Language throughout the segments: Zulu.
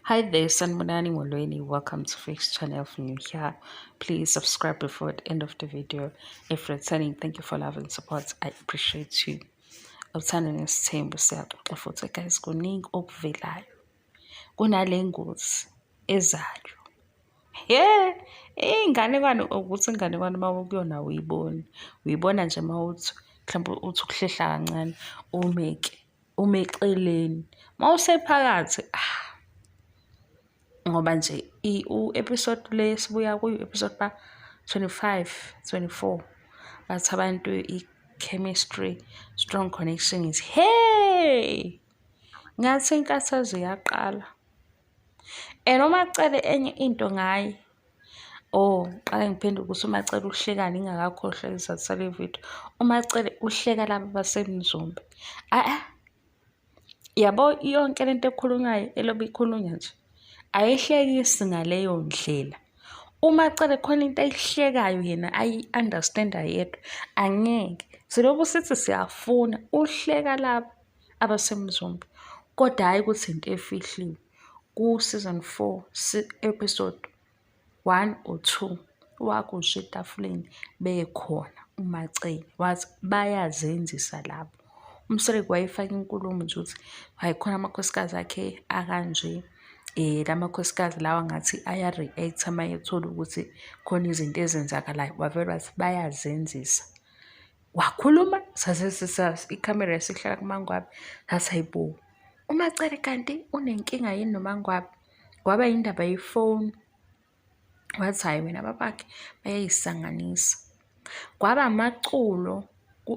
Hi there, Sanbonani Molweni. Welcome to Fix Channel. If you're new here, please subscribe before the end of the video. If returning, thank you for love and support. I appreciate you. Uthando nesithembu siyaxoxa futhi guys, kuningi okuvelayo. Kunale ngozi ezayo. Yeah, inganekwane ukuthi inganekwane uma ukuyona uyiboni. Uyibona nje uma uthi mhlawumbe uthi ukuhlehla kancane umeke ume eceleni. Uma usephakathi ah ngoba nje u-episode le esibuya kuyo episode ba 25 24 bathi abantu i-chemistry strong connection is hey ngathi inkathazo iyaqala and uMaCele enye into ngaye oh qale ngiphendule ukuthi uMaCele uhlekani ngingakakhohlwa isizathu sale video uMaCele uhleka laba baseMzumbe a yabo yonke lento ekhulunywayo elobe ikhulunywa nje ayihlekisi ngaleyo ndlela uMaCele khona into ayihlekayo yena ayi-understanda yedwa angeke silobu sithi siyafuna uhleka laba abaseMzumbe kodwa hhayi ukuthi into efihliwe ku-season 4 episode 1 or 2 wakusho etafuleni bekhona uMaCele wathi bayazenzisa labo. UMseleku wayefaka inkulumo nje ukuthi hhayi khona amakhosikazi akhe akanje la makhosikazi lawa ngathi aya-react-a uma ethola ukuthi khona izinto ezenzakalayo. Wavele wathi bayazenzisa. Wakhuluma sase ikhamera yasihlala kuMangwabe sathi hayi bo, uMaCele kanti unenkinga yini noMangwabe? Kwaba yindaba yefoni. Wathi hhayi wena babakhe bayayisanganisa. Kwaba amaculo,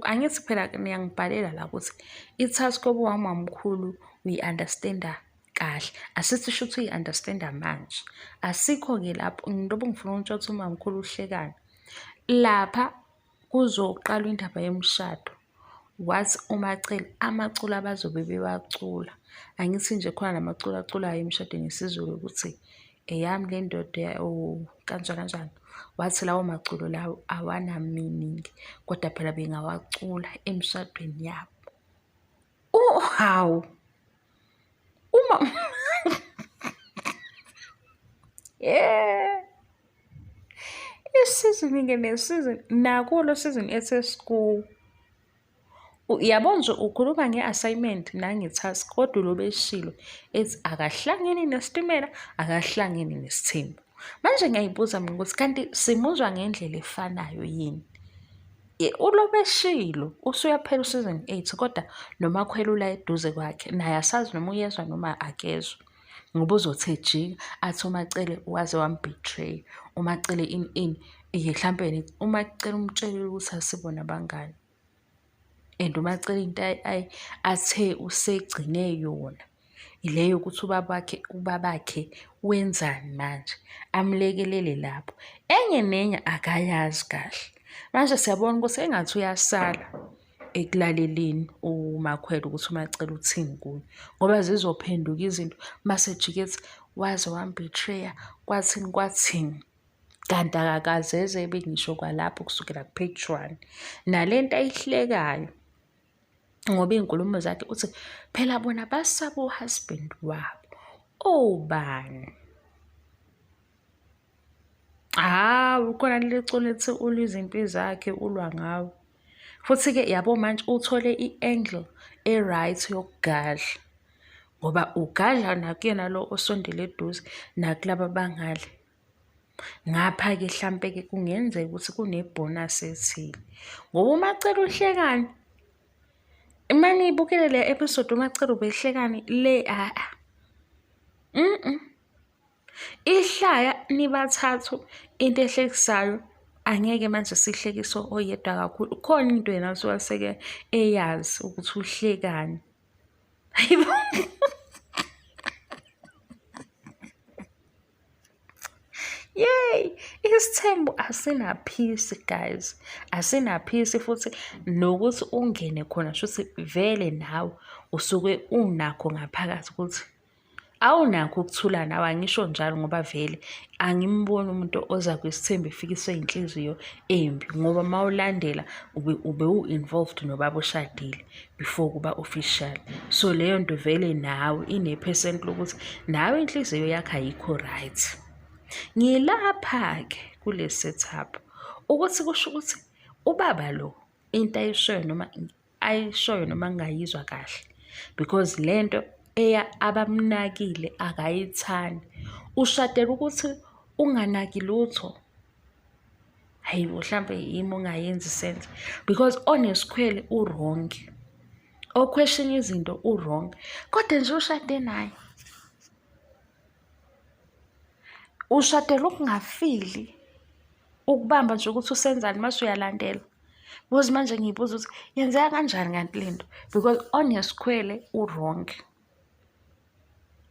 angithi phela niyangibhalela la ukuthi i-task yobuwamamkhulu uyi-understand-a kahle. Asithi shuthi uyi-understand-a manje. Asikho-ke lapho, ngilobe ngifuna ukutshela ukuthi umamkhulu uhlekani. Lapha kuzoqalwa indaba yomshado. Wathi uMaCele amaculo abazobe bewacula, angithi nje khona namaculo aculwayo emshadweni yesiZulu ukuthi eyami le ndoda or kanjani kanjani. Wathi lawo maculo lawo awana-meaning kodwa phela bengawacula emshadweni yabo. Oh, hawu! Uma yeah. Isizini-ke nesizini nakulo season esesikuwo. Yabo nje ukhuluma nge-assignment nange-task kodwa ulobe eshilo ethi akahlangene nesitimela, akahlangene nesithembu. Manje ngiyayibuza mina ukuthi kanti simuzwa ngendlela efanayo yini? Ulobeshilo usuyaphela u-season 8 kodwa noMakhwela ula eduze kwakhe naye asazi noma uyezwa noma akezwa. Ngoba uzothi ejika athi uMaCele waze wam-betray, uMaCele ini ini. Hlampe uMaCele umtshelile ukuthi asibona abangani. And uMaCele into athe usegcine yona ile yokuthi ubabakhe ubabakhe wenzani manje, amlekelele lapho. Enye nenye akayazi kahle. Manje siyabona ukuthi engathi uyasala ekulaleleni uMakhwela ukuthi uMaCele uthini kuye ngoba zizophenduka izinto mase ejika ethi waze wam-betray-a kwathini kwathini. Kanti akakaze eze ebe ngisho kwalapho kusukela ku-page one. Nale nto ayihlekayo ngoba iy'nkulumo zakhe uthi phela bona basaba u-husband wabo. Obani? Hawu khona leli culo elithi ulwa izimpi zakhe ulwa ngawe. Futhi-ke yabo manje uthole i-angle e-right yokugadla ngoba ugadla nakuyena lo osondele eduze nakulaba abangale. Ngapha-ke hlampe-ke kungenzeka ukuthi kune-bonus ethile ngoba uMaCele uhlekani. Uma niyibukele le episode uMaCele ubehlekani le a a. Ihlaya nibathathu into ehlekisayo angeke manje sihlekise oyedwa kakhulu. Khona into yena asuke aseke eyazi ukuthi uhlekani. Hayibo. Yey, isithembu asinaphisi guys, asinaphisi futhi nokuthi ungene khona shuthi vele nawe usuke unakho ngaphakathi ukuthi. Awunakho ukuthula nawe angisho njalo ngoba vele angimboni umuntu oza kwisithembu efikiswe inhliziyo embi ngoba uma ulandela ube u-involved nobaba oshadile before kuba official. So leyo nto vele nawe ine-percent lokuthi nawe inhliziyo yakho ayikho right. Ngilapha-ke kule setup ukuthi kusho ukuthi ubaba lo into ayishoyo noma ayishoyo noma ngingayizwa kahle because lento eya abamnakile akayithandi. Ushadela ukuthi unganaki lutho. Hayi bo hlampe yimi ongayenzi sense because onesikhwele u-wrong. O-question izinto u-wrong kodwa nje ushade naye. Ushadela ukungafili ukubamba nje ukuthi usenzani mase uyalandela. Because manje ngiyibuza ukuthi yenzeka kanjani kanti le nto because onesikhwele u-wrong,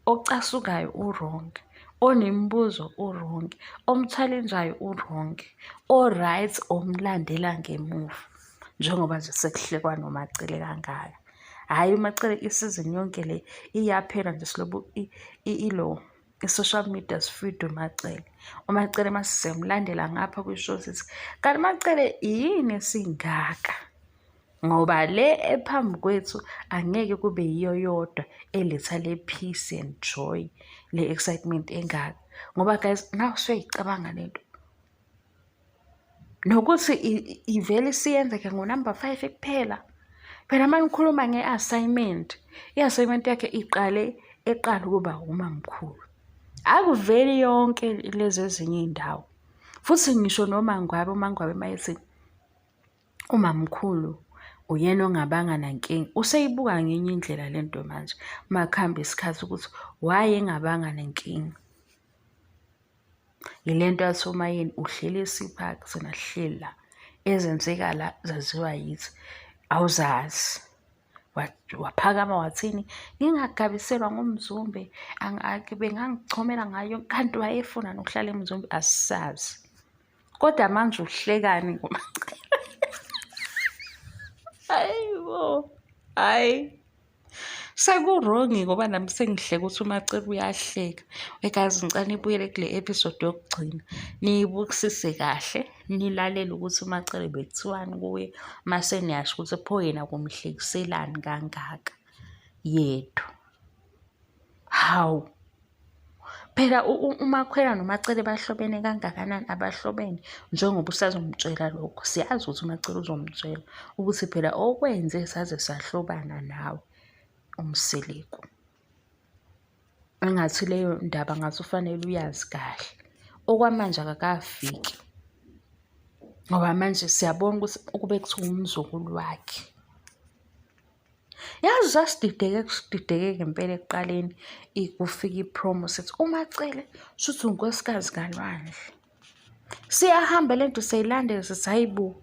ocasukayo u-wrong, onemibuzo u-wrong, omchallenjayo u-wrong, o-right omlandela ngemuva njengoba nje sekuhlekwa noMaCele kangaka. Hhayi uMaCele isizini yonke le iyaphela nje silobu ilo i-social media sifide uMaCele. UMaCele masisemlandela ngapha kwi-show sithi kanti uMaCele yini esingaka? Ngoba le ephambi kwethu angeke kube yiyo yodwa eletha le peace and joy, le excitement engaka. Ngoba guys, nawe usuyayicabanga le nto. Nokuthi ivele isiyenzeke ngo-number 5 kuphela. Phela uma nikhuluma nge-assignment, i-assignment yakhe iqale eqala ukuba umamkhulu. Akuveli yonke lezi ezinye iy'ndawo. Futhi ngisho noMangwabe, uMangwabe uma ethi umamkhulu uyena ongabanga nankinga, useyibuka ngenye indlela le nto manje uma kuhamba isikhathi ukuthi why engabanga nenkinga. Yile nto yathi uMaYeni uhleli eSea-Park thina sihleli la. Ezenzeka la zaziwa yithi, awuzazi. Waphakama wathini, ngingagabiselwa nguMzumbe bengangichomela ngayo kanti wayefuna nokuhlala eMzumbe asisazi. Kodwa manje uhlekani ngoMaCele? Hayi bo, hhayi. Sekurongi ngoba nami sengihleka ukuthi uMacebo uyahleka. Guys, ngicela nibuyele kule episode yokugcina niyibukisise kahle, nilalele ukuthi uMacele bekuthiwani kuye, mase niyasho ukuthi pho yena kumhlekiselani kangaka yedwa. Hawu! Phela uMakhwela noMaCele bahlobene kangakanani? Abahlobene njengoba usazomtshela lokho. Siyazi ukuthi uMaCele uzomtshela ukuthi phela okwenze saze sahlobana nawe uMseleku. Engathi leyo ndaba ngathi ufanele uyazi kahle. Okwamanje akakafiki ngoba manje siyabona ukuthi ukube kuthiwa umzukulu wakhe. Yazi sasidideke sidideke ngempela ekuqaleni kufika i-promo sithi uMaCele shuthi unkosikazi kaLwandle. Siyahamba le nto siyayilandela sithi hhayi bo,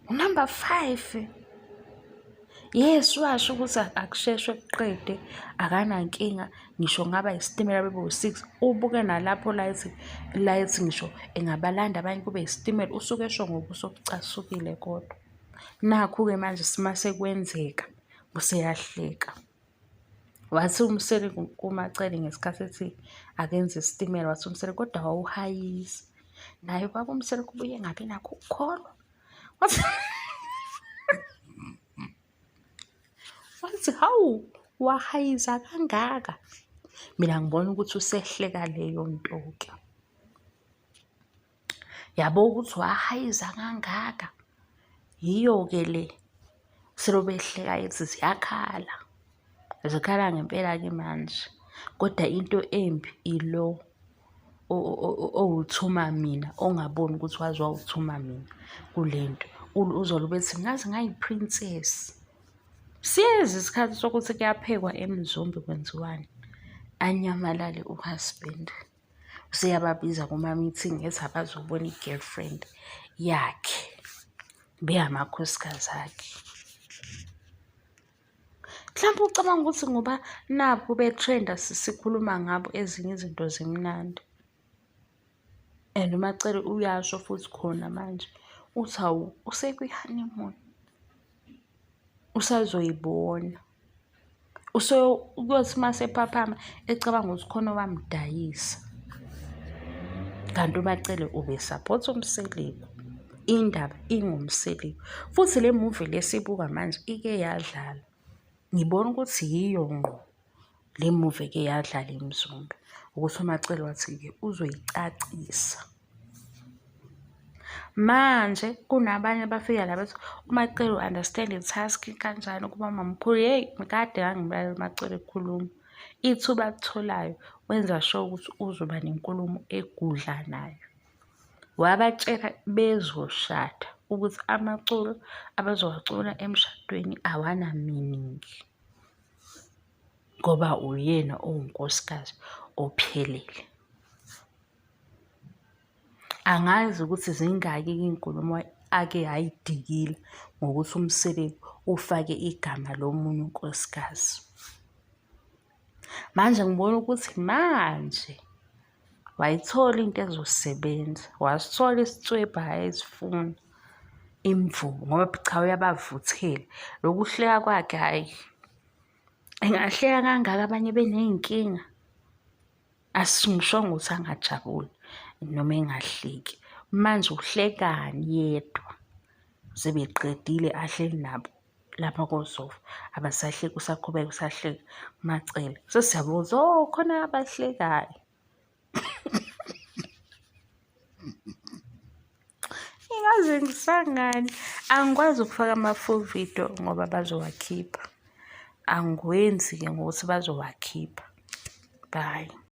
unumber 5. Yes, washo ukuthi akusheshwe kuqede akanankinga ngisho kungaba isitimela bebe u-six. Ubuke nalapho la ethi la ethi ngisho engabalanda abanye kube isitimela usuke esho ngobuso obucasukile kodwa. Nakhu-ke manje mase kwenzeka useyahleka. Wathi uMseleku kuMaCele ngesikhathi ethi akenze isitimela, wathi uMseleku kodwa wawuhayiza. Naye ubaba uMseleku ubuye engabi nakho ukukholwa. Wathi wathi hawu wahayiza kangaka. Mina ngibona ukuthi usehleka leyo nto-ke. Yabo ukuthi wahayiza kangaka. Yiyo-ke le selobe ehleka ethi ziyakhala. Zikhala ngempela-ke manje. Kodwa into embi ilo owuthuma mina ongaboni ukuthi waze wawuthuma mina kule nto. Uzolobe ethi ngaze ngayi-princess. Siyeza isikhathi sokuthi kuyaphekwa eMzumbe kwenziwani, anyamalale u-husband. Useyababiza kuma-meeting ethi abazobona i-girlfriend yakhe beyamakhosikazi akhe. Mhlawumpe ucabanga ukuthi ngoba nakhu be-trend-a sikhuluma ngabo ezinye izinto zimnandi. And uMaCele uyasho futhi khona manje uthi hawu usekwi-honeymoon, usazoyibona. Kuyothi uma esephaphama ecabanga ukuthi khona owamdayisa. Kanti uMaCele ubesaphotha uMseleku. Indaba ingoMseleku. Futhi le movie le esiyibuka manje ike yadlala. Ngibona ukuthi yiyo ngqo le movie eke yadlala eMzumbe. Ukuthi uMaCele wathi-ke uzoyicacisa. Manje kunabanye abafika la bethi uMaCele u-understand i-task kanjani ukuba umamkhulu. Hheyi kade ngangimlalela uMaCele ekhuluma. Ithuba alitholayo wenza sure ukuthi uzoba nenkulumo egudlanayo. Wabatshela bezoshada ukuthi amaculo abazowacula emshadweni awana-meaning ngoba uyena owunkosikazi ophelele. Angazi ukuthi zingaki iy'nkulumo ake ayidikila ngokuthi uMseleku ufake igama lomunye unkosikazi. Manje ngibona ukuthi manje wayithola into ezosebenza, wasithola isitswebhu ayesifuna, imvubu ngoba cha uyabavuthela. Lokhu kuhleka kwakhe hhayi, engahleka kangaka abanye beney'nkinga. Asingishongo ukuthi angajabuli noma engahleki. Manje uhlekani yedwa sebeqedile ahleli nabo lapha kosofa abasahleki usaqhubeka usahleka uMaCele. Sesiyabuza oh khona abahlekayo. Ngingaze ngisangane. Angikwazi ukufaka ama-full video ngoba bazowakhipha. Angikwenzi-ke ngokuthi bazowakhipha. Bye.